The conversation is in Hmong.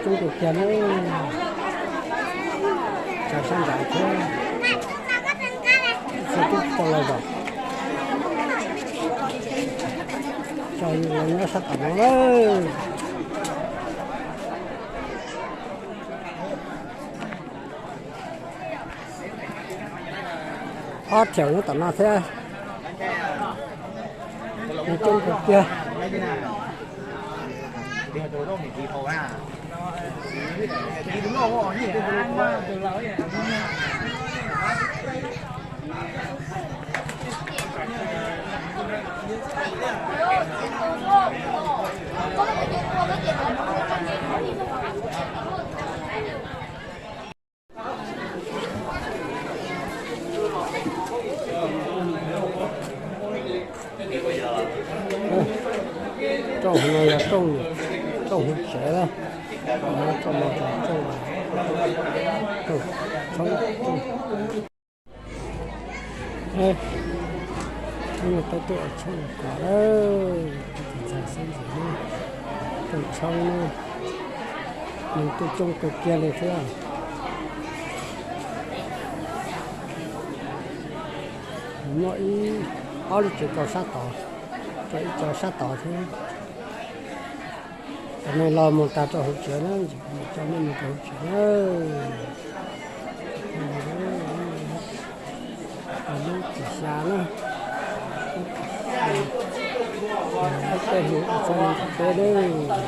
Coob kawg kiag na, tsaws sab nraud thiab, tsis tub tau los zos, tsaws los nyob sab tom no lawm. Ob txheem nyob tom no thiab, coob kawg kiag. Rooj no yog rooj, rooj hauv tsev, rooj, rooj tshoob, tshoob, tshoob, tshoob lawm, txog xeeb ntxwv, rooj tshoob na, nws twb coob kawg kiag li thiab. Muaj ib, ob lub tsev rau sab tod, rau ib co sab tod thiab. Cov neeg los mus tas rau hauv tsev na, cov neeg mus rau hauv tsev na. Lub tim xya na, lub caij hli ob txhiab nees nkaum peb na.